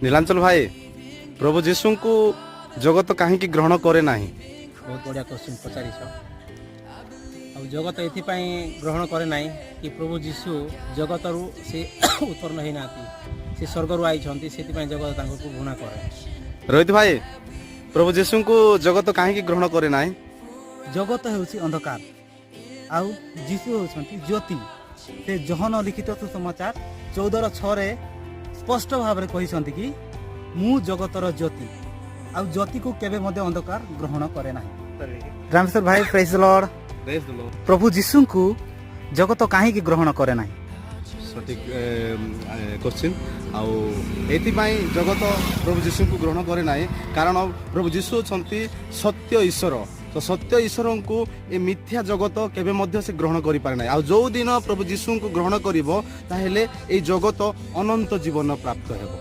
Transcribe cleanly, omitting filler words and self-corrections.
ନୀଳାଞ୍ଚଳ ଭାଇ, ପ୍ରଭୁ ଯୀଶୁଙ୍କୁ ଜଗତ କାହିଁକି ଗ୍ରହଣ କରେ ନାହିଁ? ବହୁତ ବଢ଼ିଆ କ୍ୱେଶ୍ଚିନ୍ ପଚାରିଛ। ଆଉ ଜଗତ ଏଥିପାଇଁ ଗ୍ରହଣ କରେ ନାହିଁ କି ପ୍ରଭୁ ଯୀଶୁ ଜଗତରୁ ସେ ଉତ୍ପନ୍ନ ହେଇନାହାନ୍ତି, ସେ ସ୍ୱର୍ଗରୁ ଆଇଛନ୍ତି। ସେଥିପାଇଁ ଜଗତ ତାଙ୍କୁ ଘୃଣା କରେ। ରୋହିତ ଭାଇ, ପ୍ରଭୁ ଯୀଶୁଙ୍କୁ ଜଗତ କାହିଁକି ଗ୍ରହଣ କରେ ନାହିଁ? ଜଗତ ହେଉଛି ଅନ୍ଧକାର ଆଉ ଯୀଶୁ ହେଉଛନ୍ତି ଜ୍ୟୋତି। ସେ ଯୋହନ ଲିଖିତ ସୁସମାଚାର 14:6ରେ ସ୍ପଷ୍ଟ ଭାବରେ କହିଛନ୍ତି କି ମୁଁ ଜଗତର ଜ୍ୟୋତି, ଆଉ ଜ୍ୟୋତିକୁ କେବେ ମଧ୍ୟ ଅନ୍ଧକାର ଗ୍ରହଣ କରେ ନାହିଁ। ରାମେଶ୍ୱର ଭାଇ, ପ୍ରେଜ୍ ଲର୍ଡ। ପ୍ରଭୁ ଯୀଶୁଙ୍କୁ ଜଗତ କାହିଁକି ଗ୍ରହଣ କରେ ନାହିଁ? ସଠିକ କୋଶ୍ଚିନ୍। ଆଉ ଏଥିପାଇଁ ଜଗତ ପ୍ରଭୁ ଯୀଶୁଙ୍କୁ ଗ୍ରହଣ କରେ ନାହିଁ, କାରଣ ପ୍ରଭୁ ଯୀଶୁ ଅଛନ୍ତି ସତ୍ୟ ଈଶ୍ୱର। ତ ସତ୍ୟ ଈଶ୍ୱରଙ୍କୁ ଏ ମିଥ୍ୟା ଜଗତ କେବେ ମଧ୍ୟ ସେ ଗ୍ରହଣ କରିପାରେ ନାହିଁ। ଆଉ ଯୋଉ ଦିନ ପ୍ରଭୁ ଯୀଶୁଙ୍କୁ ଗ୍ରହଣ କରିବ, ତାହେଲେ ଏଇ ଜଗତ ଅନନ୍ତ ଜୀବନ ପ୍ରାପ୍ତ ହେବ।